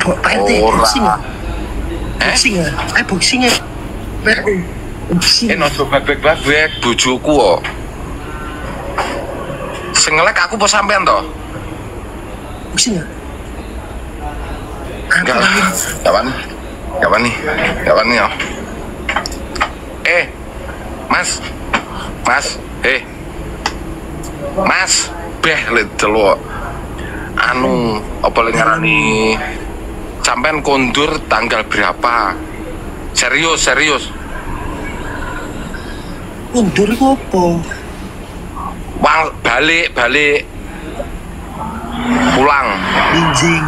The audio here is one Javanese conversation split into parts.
Pak RT boxing ya? Boxing ya? Boxing ya? Boxing. Nojo babek-babek bojoku kok. Sing ngelek aku apa sampean to? Boxing ya? Enggak lah. Gak wani ya. Mas. Mas, Mas, beh lek delok. Anu, apa lek ngarani sampean kondur tanggal berapa? Serius. Kondur iku apa? Wang balik pulang. Benjing.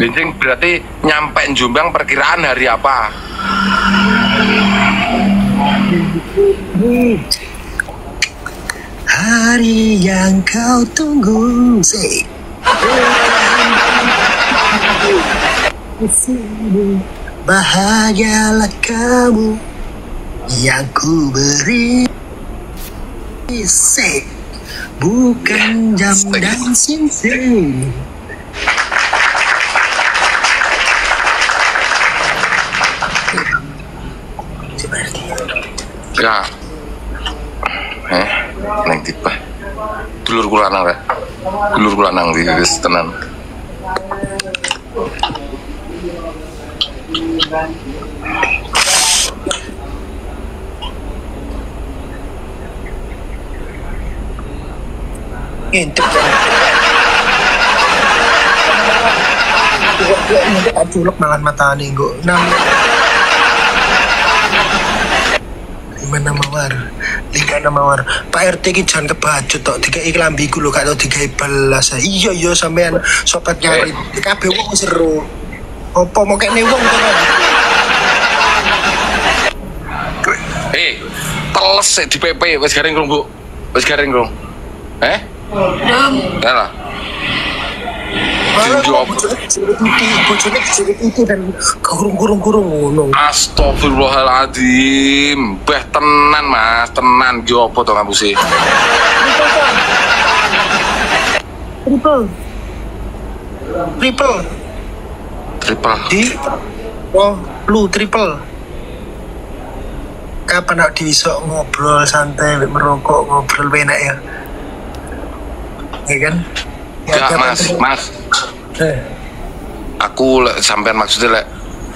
Benjing berarti nyampe Jombang perkiraan hari apa? Hari yang kau tunggu, say. Bahagialah kamu yang ku beri, say. Bukan jam dan cincin. Ya. Neng tiba. Dulurku lanang rek. Dulurku lanang iki wis tenan. Ngintip. Kok culek malah matane nggo. 5 mawar. Pak RT ki jan kebacut tok, dikai klambiku lho gak tau dikai belas. Iya iya sampean sobat nyari kabeh wong seru. Apa mau kene wong to? Teles sik di PP wis garing rong, Bu. Wis garing rong. Ya lah. Bojone itu dan kurung-kurung ngono. Astagfirullahaladzim. Beh tenan Mas, tenan ki opo to ngapusi? Triple. Di oh, lu triple. Kapan nak iso ngobrol santai merokok ngobrol enak ya? Ya kan? Ya, Mas. Aku lek sampean maksudnya lek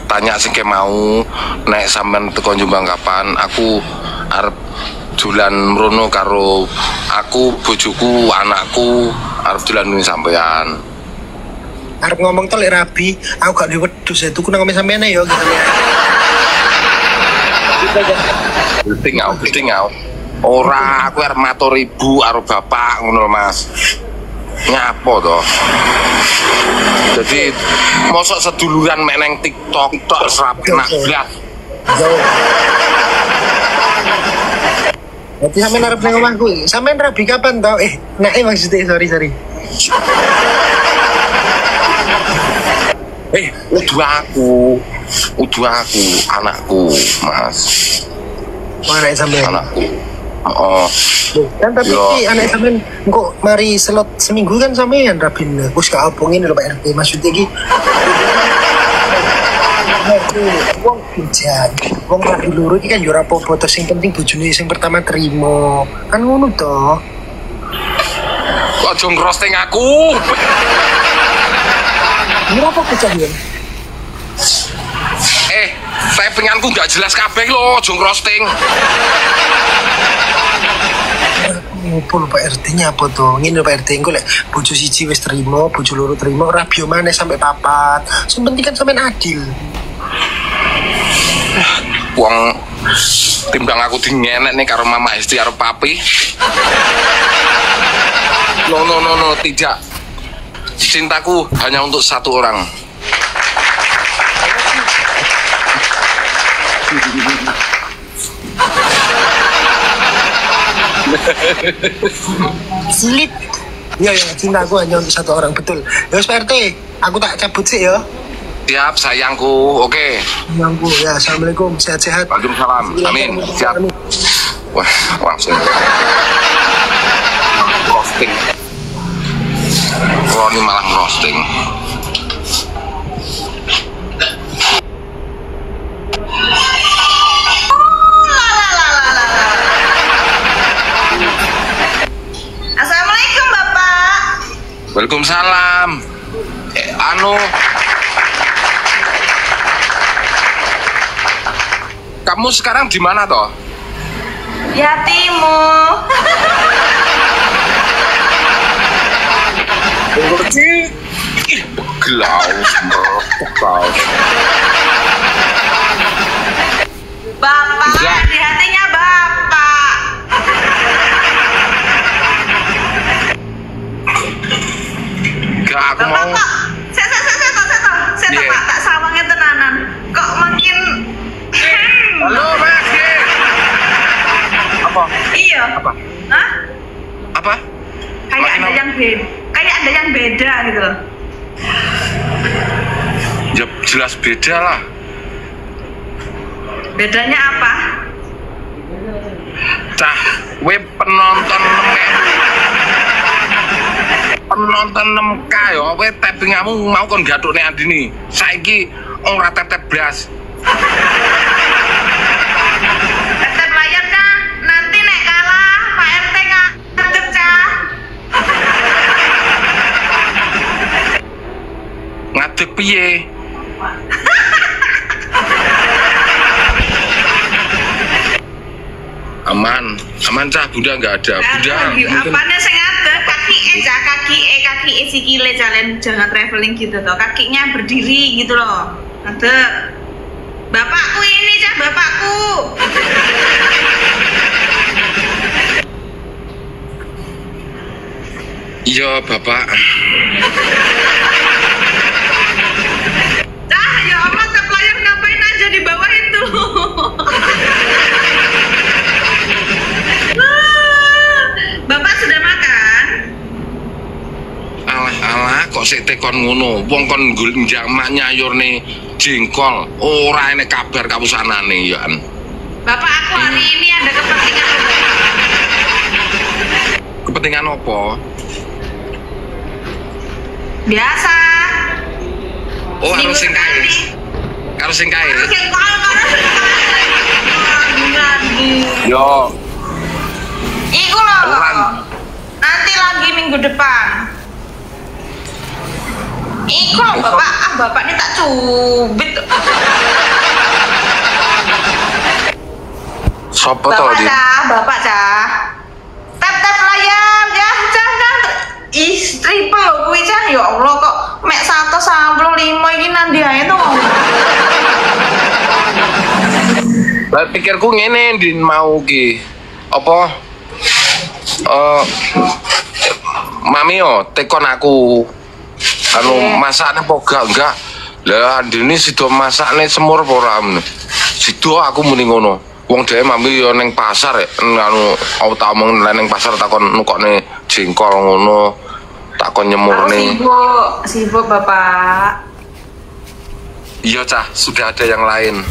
tanya sing mau nek sampean teko Jombang kapan, aku arep dolan mrono karo aku, bojoku, anakku, arep dolan ning sampean. Arep ngomong to lek rabi, aku gak duwe wedhus ya tuku nang omah sampean ya gitu ya. Penting aku. Ora, aku arep matur ibu karo bapak ngono lho, Mas. Ngapo toh? Jadi mosok seduluran mek neng TikTok tok serap kena blas. Berarti sampean arep nang omahku. Sampean rabi kapan to? Nek maksudnya sorry. Udu aku, anakku, Mas. Oh, anak sampean. Anakku. Oh. Kan tapi iki anak sampean engko mari slot seminggu kan sampean rabin. Wis gak opo ngene lho Pak RT. Maksudnya iki wong hujan, wong rabi loro iki kan yo ora apa-apa to, sing penting bojone sing pertama terima. Kan ngono to. Kok aja ngrosting aku. Ini apa bocah ya? Typinganku gak jelas kabeh lho, aja ngrosting. Ngopo lho Pak RT-nya apa to? Ngene lho Pak RT, engko lek bojo siji wis terima, bojo loro terima, ora bio maneh sampai papat. Sing penting kan sampean adil. Wong timbang aku dingenek nih karo Mama Esti karo Papi. No, tidak. Cintaku hanya untuk satu orang. Sulit. Ya, cintaku hanya untuk satu orang, betul. Ya Pak RT, aku tak cabut sih ya. Siap sayangku, oke. Sayangku, ya assalamualaikum, sehat-sehat. Waalaikumsalam, amin. Siap. Wah, langsung. Roasting. Roni malah roasting. Waalaikumsalam. Anu, kamu sekarang di mana toh? Di hatimu. Ih, gelau, kau. Bapak, enggak. Di hatinya bapak. Enggak, aku bapak mau. Kok, saya yeah. Pak, tak sawangnya tenanan. Kok makin. Halo, Mas. Apa? Iya. Apa? Hah? Apa? Kayak makin ada apa? Yang beda. Kayak ada yang beda gitu loh. Ya jelas beda lah. Bedanya apa? Cah, we penonton 6.000. Penonton 6K yo, we tappingamu mau kon gathukne Andini. Saiki ora tep-tep blas. Tep-tep layar, Cah. Nanti nek kalah Pak RT ngadeg, Cah. Ngadeg piye? Aman, aman Cah, Bunda nggak ada. Bunda mungkin apanya sing ngadeg? Kaki cah, kaki sikile jalan, jangan traveling gitu toh. Kakinya berdiri gitu loh. Ngadeg. Bapakku ini Cah, bapakku. Iya, Bapak. Cah, ya Allah, tap layar ngapain aja di bawah itu. Bapak sudah makan? Alah, alah, kok sik tekon ngono. Wong kon njamak nyayurne jengkol, ora enek kabar kawusanane ya an. Bapak, aku hari ini ada kepentingan apa? Kepentingan apa? Biasa. Oh, harus sing kae. Karo sing kae. Karo sing kae, Yo. Iku loh. Nanti lagi minggu depan. Iku loh, Bapak. Ah, Bapak ini tak cubit. Sopo to, Bapak cah, Bapak cah. Tap-tap layar ya, cah, cah. Ih, triple loh kuwi cah. Ya Allah kok mek 195 iki nang ndi ae to. Lah pikirku ngene Din mau ki. Apa? Mami yo tekon aku. Anu masakne apa gak? Enggak. Lah Andini sida masakne semur apa ora? Sida aku muni ngono. Wong dhewe mami yo ning pasar ya, anu aku tak omong ning pasar takon nukokne jengkol ngono. Takon nyemurne. Sibuk, sibuk Bapak. Iya Cah, sudah ada yang lain.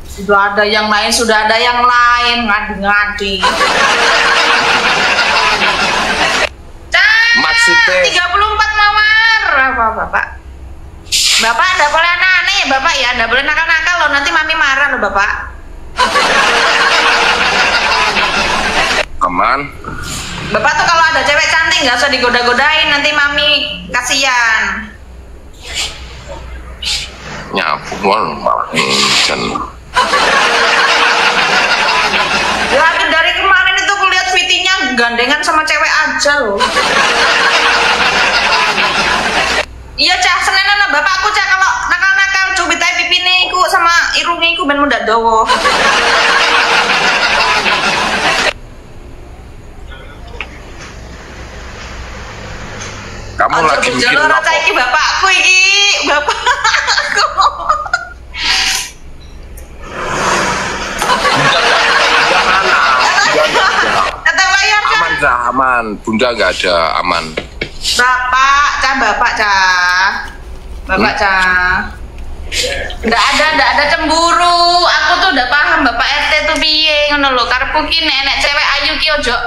Sudah ada yang lain, sudah ada yang lain, ngadi-ngadi. Cah, maksudnya 34 mawar apa Bapak? Bapak enggak boleh aneh-aneh ya Bapak ya, enggak boleh nakal-nakal loh, nanti mami marah loh Bapak. Aman. Bapak tuh kalau ada cewek cantik nggak usah digoda-godain, nanti mami kasihan. Nyapu malah jan. Lagi dari kemarin itu aku lihat VT-nya gandengan sama cewek aja loh. Iya Cah, senenan bapakku Cah kalau nakal-nakal cubit ae pipine iku sama irunge iku ben mundak dawa. Kamu lagi mikir apa? Iki bapakku iki, bapakku. Aman, Cah, aman. Bunda nggak ada, aman. Bapak, Cah, bapak, Cah. Bapak, Cah. Nggak ada cemburu. Aku tuh udah paham Bapak RT tuh piye ngono lho. Karepku ki nek enek cewek ayu ki ojo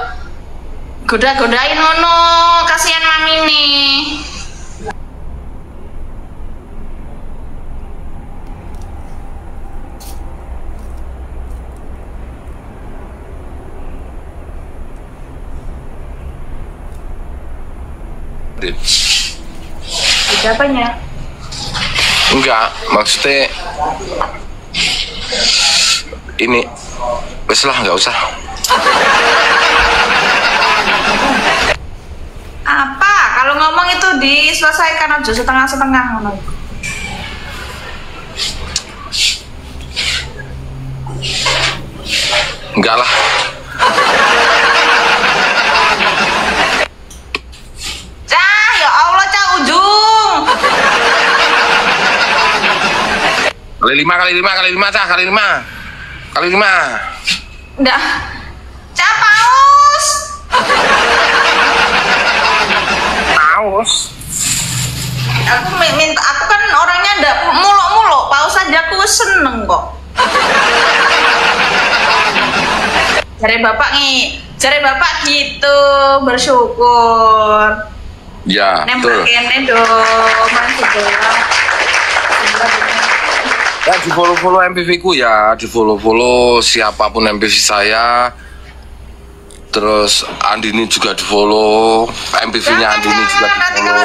goda-godain ngono, kasihan mami nih. Din? Beda apanya? Enggak, maksudnya ini wes lah, nggak usah. Apa? Kalau ngomong itu diselesaikan aja setengah-setengah ngono. Enggak lah. Cah, ya Allah, cah ujung. Kali lima, kali lima, kali lima, cah, kali lima. Kali lima. Enggak. Cah paus. Paus. Aku minta, aku kan orangnya ndak muluk-muluk, paus aja aku seneng kok. Cari bapak nih, cari bapak gitu, bersyukur. Ya, nembak kene dong, masuk doang. Ya, di follow-follow MPV ku ya, di follow-follow siapapun MPV saya. Terus Andini juga di follow, MPV-nya Andini juga di follow.